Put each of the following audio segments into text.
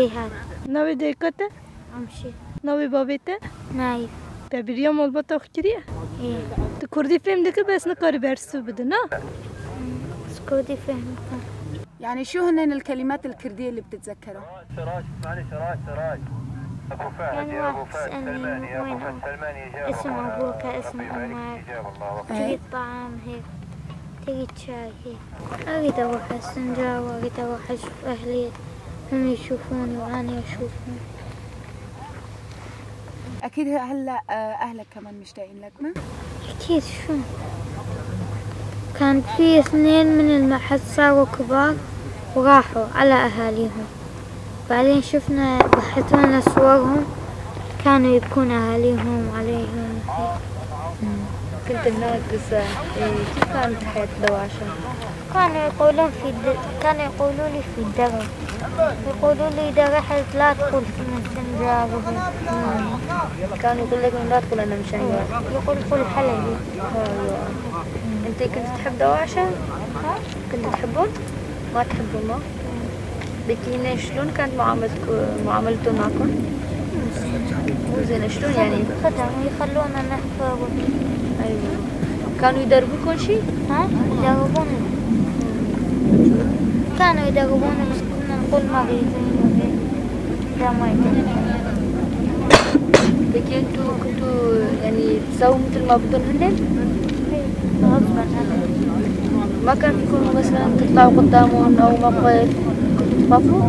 ريهات. Navê dêka te? Amşê. Navê bavê te? Naîf. Te bîriya malbata xwe kiriye? إيه. Tu Kurdî fêm dike bes nikarî bersiv bide na? بس كردي فهم. يعني شو هن الكلمات الكردية اللي بتتذكرها؟ يعني واحد تسألني وين اسم أبوك، اسم أمك، تريد طعام هيك، تريد شاي هيك. أريد أروح السنجار وأريد أروح أشوف أهلي، هم يشوفوني وأنا أشوفهم. أكيد هلا أهلك كمان مشتاقين لك ما؟ أكيد. شو كان في 2 من المعهد صاروا كبار وراحوا على أهاليهم، بعدين شفنا بحثونا صورهم كانوا يبكون أهاليهم عليهم. كنت هناك لسه. كيف كانت حياة دواعشة؟ كانوا يقولون كانوا يقولوا لي في الدرب، يقولوا لي إذا رحت لا تقول من سنجار. كانوا يقول لك لا تقول أنا من شنجار. يقول قول حلبي. أيوة. أنت كنت تحب دواعشة؟ كنت تحبهم؟ ما تحبهم ما؟ بكينا شلون كانت معاملتهم معكم؟ مو زينة. شلون يعني؟ خدم يخلونا نحفر. أيوة. كانوا يدربوكم شيء؟ ها؟ يدربونا. كانوا يدربونا بس كنا نقول مريضين وهيك. لا ما يدربونا. لكن انتو كنتوا يعني تسووا مثل ما بدهم هن؟ غصبا عنهم. ما كان فيكم مثلا تطلعوا قدامهم او موقف؟ كنتوا تخافوا؟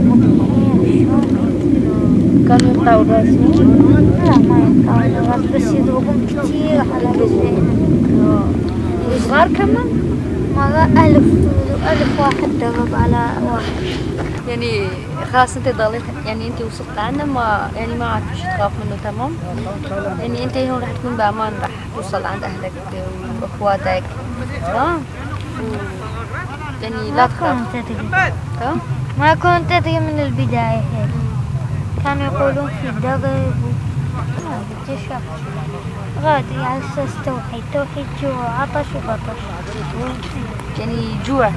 كانوا يقطعوا الراس؟ لا ما يقطعوا الراس، بس يضربون كثير على رجلينا. وصغار كمان؟ مرة 1000 واحد ضرب على واحد. يعني خلاص انت ضليت، يعني انت وصلت لعنا ما يعني ما عاد فيش تخاف منه، تمام؟ يعني انت هون رح تكون بامان، رح توصل عند اهلك واخواتك، تمام؟ يعني لا تخاف. ما كنت ادري. تمام؟ ما كنت ادري من البداية هيك. كانوا يقولون في درب ما بدي اشرح. غادي على اساس توحيد، توحيد جوع، عطش وبطش. يعني جوع.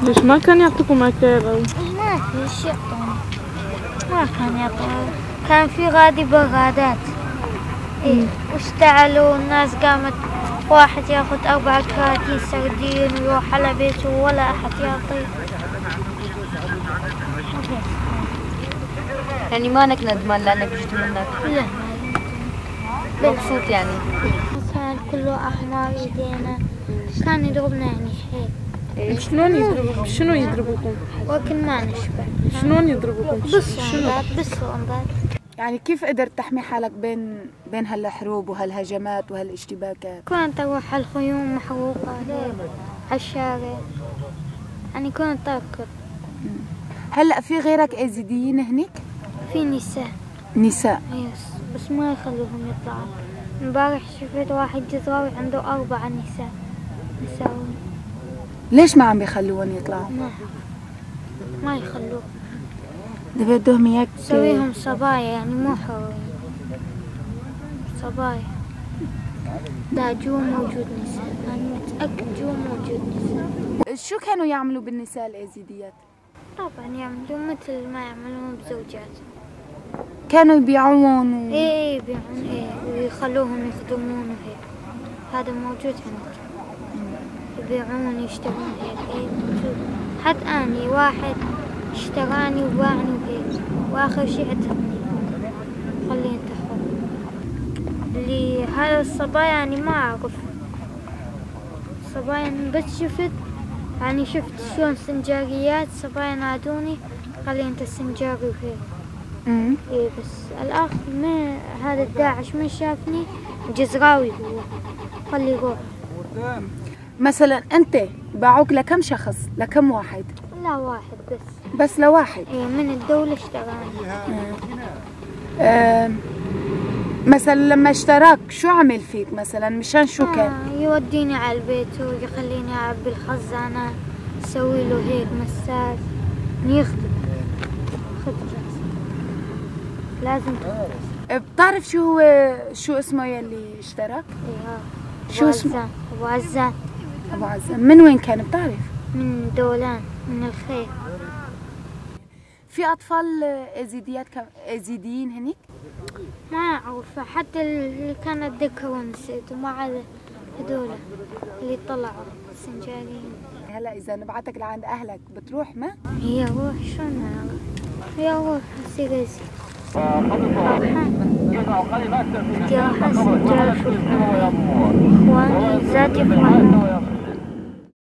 ليش ما كان يعطيكم أكل أو؟ ما في شيء يعطونا، ما كان يعطونا. كان في غادي برادات. إيه واشتعلوا الناس، قامت واحد ياخذ 4 كراتين سردين ويروح على بيته ولا أحد يعطيه. يعني ما انك ندمان لأنك جيت منك؟ لا. مبسوط يعني؟ كان كله أحمر إيدينا، كان يضربنا يعني حيل. شلون يضربوكم؟ شنو يضربوكم؟ ولكن ما نشبع. شلون يضربوكم؟ بالصندات، بالصندات. يعني كيف قدرت تحمي حالك بين هالحروب وهالهجمات وهالاشتباكات؟ كنت اروح على الخيوم محروقة هيك على الشارع، يعني كنت اركض. هلا في غيرك ازيديين هنيك؟ في نساء. نساء؟ يس، بس ما يخلوهم يطلعوا. امبارح شفت واحد جزراوي عنده 4 نساء. نساوي. ليش ما عم بيخلوهم يطلعوا؟ ما يخلوه. دابا بدهم اياك سويهم صبايا، يعني مو حرين، صبايا. لا جو موجود نساء، أنا متأكد جو موجود نساء. شو كانوا يعملوا بالنساء الأزيديات؟ طبعا يعملوا مثل ما يعملون بزوجاتهم. كانوا يبيعون ايه يبيعون، ايه ويخلوهم يخدمون وهيك. هذا موجود هناك، يبيعون يشترون هيك. ايه موجود. حتى أني واحد اشتراني وباعني وهيك، واخر شي عتقني خليه انت حر. اللي هذا الصبايا يعني ما اعرف الصبايا، بس شفت يعني شفت شلون سنجاريات صبايا نادوني خلي انت سنجاري وهيك. ايه بس الاخ ما هذا الداعش من شافني جزراوي هو خلي يروح. مثلا انت باعوك لكم شخص؟ لكم واحد؟ لا واحد بس. بس لواحد؟ ايه من الدولة اشتراني. مثلا لما اشتراك شو عمل فيك مثلا؟ مشان شو كان؟ يوديني على البيت ويخليني اعبي الخزانة، اسوي له هيك مساج، يخدم خدمة لازم تخدم. بتعرف شو هو شو اسمه يلي اشتراك؟ ايه شو اسمه؟ ابو عزام. ابو عزام من وين كان بتعرف؟ من دولان، من الخير. في أطفال إزيديات إزيديين هنيك؟ ما أعرف، حتى اللي كانت ذكروا نسيت، وما عدا هذول اللي طلعوا السنجاريين. هلا إذا نبعتك لعند أهلك بتروح ما؟ هي روح شو نعرف، هي روح أصير أزيد فرحان، بدي أروح على سنجار أشوف أهلي إخواني زاد يفرحون.